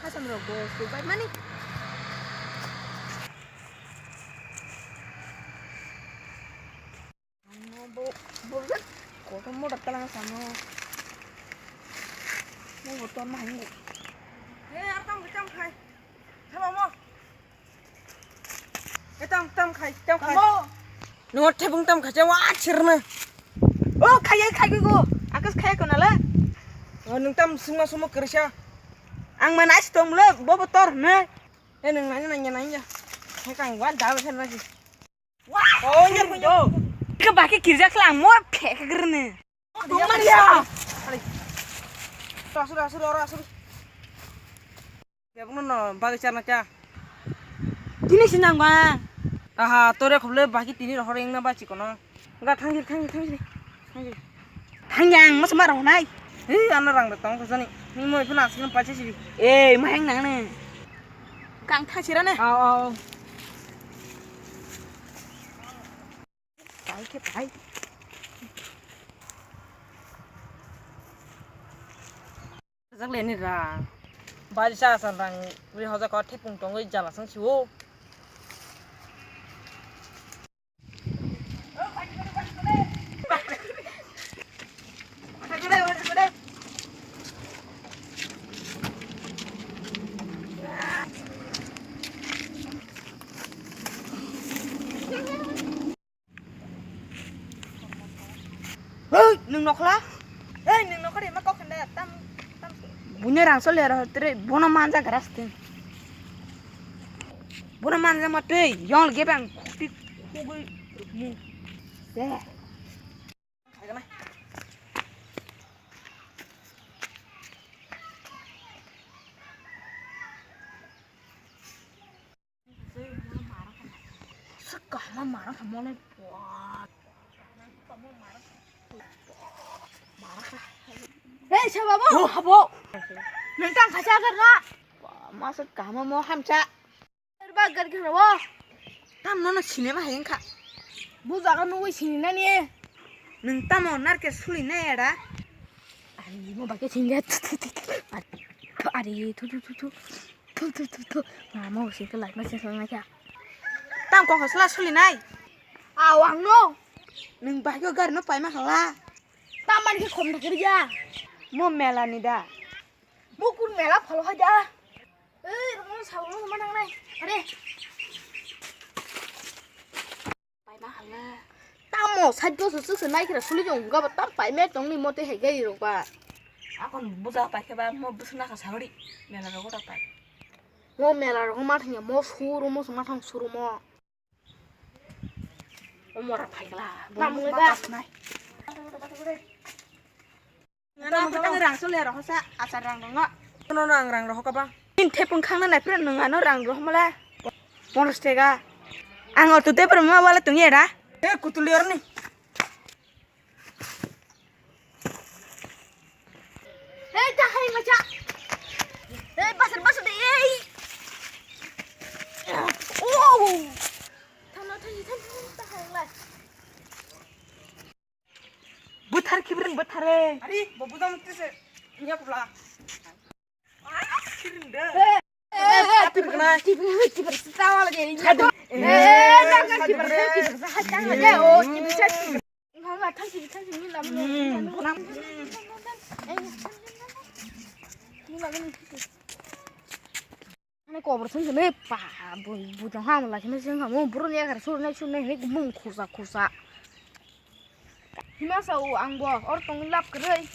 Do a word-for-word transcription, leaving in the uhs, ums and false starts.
Khasam rok bo subai mani. Bo, bo, kotor motor talang samo. Mo bo tor ma hango. He, ar tam, tam khai. Thama mo. He, tam, tam khai, tam khai. Mo. Nungor thebung tam khai, wa chirna. O, khai, khai, khai, go. Akas khai ko nala. O, nung tam sungma sumo kersa. Ang mana si tom le, bo bo tor ne. He, nung nanya, nanya, nanya. He, kang wan dawe sen nasi. Oh, iya, iya. Ke baki kirja klang mo phek grene. Tong man ya. Asur, asur, ora asur. Ya, buno no, bagi charna cha. Tini sinang ba. Aha, tore khuble baki tini rohor engna ba chikono. Ga thangji, thangji, thangji. Thangji. Thangyang, mas mar honai. Hei, ano rang da tong khosani. Ni moi phana asik paisa siri. Eh, maheng nang ne. Kang thang sira ne. Aw, aw. Pai khe pai. Rajak le ni rang. Bari sa sa rang ri hoja ko thepung tongoi jala sang siwo. Hei, nwng nokla? Hei, nwng nokla de ma kok khanda tam tam. Bunya rang sol yaro tre bono manja gras te. Bono manja ma tei yong ge bang khukti khugui mu. De. Saka ma mara kamo le. Hei, sa babo. Oh, habo. Nentang kasa agar na. Masa kama mo hamsa. Ba gar kano. Tam no no sinema hayang kha. Bu jaga no wai sinina ni. Nung tamo narke suli na era. Ari mo bake sinja. Ari tu tu tu tu. Thu, thu, thu, thu. Mama, usi ke lai ma se song aja. Tam kong khosla suli nai. Awang no. Nung bai ko gar no pai ma khala. Tam man ke khom thakri ja. Mo mela ni da. Mo kun mela phalo ha ja. Ei, mo sa mo ma nang nai. Are. Paima hala. Tamo side o susuk se nai kira suli jong ga ba tam paima tong ni mote he gai rok ba. Akon buja pai khe ba mo busna ka sagori. Mela rogo ta pai. Mo mela rogo ma thang mo suru mo suma thang suru mo. O mora pai kala. Tam mo ba. Nai. Ngana bwtang rang chole rohosa achar rang rongo. Nono ang rang rohoka ba. In thepung khangna nai phre nung ano rang rohomole. Ponos tega. Ang ortu te phre ma wala tungye da. E kutuli orni. Hei ta hai macha. Hei basar basar de ei. Oh. Thano thai thai ta hai lai. Buthar khibrin buthar e. Ari, bo budam tise nya pula. Khibrin de. Ani kobor song song pa bu bu jong ham la sini song ham buru ni agar sur nai sur nai hini mung khusa khusa. Hima sa u ang bo or tong lap kre.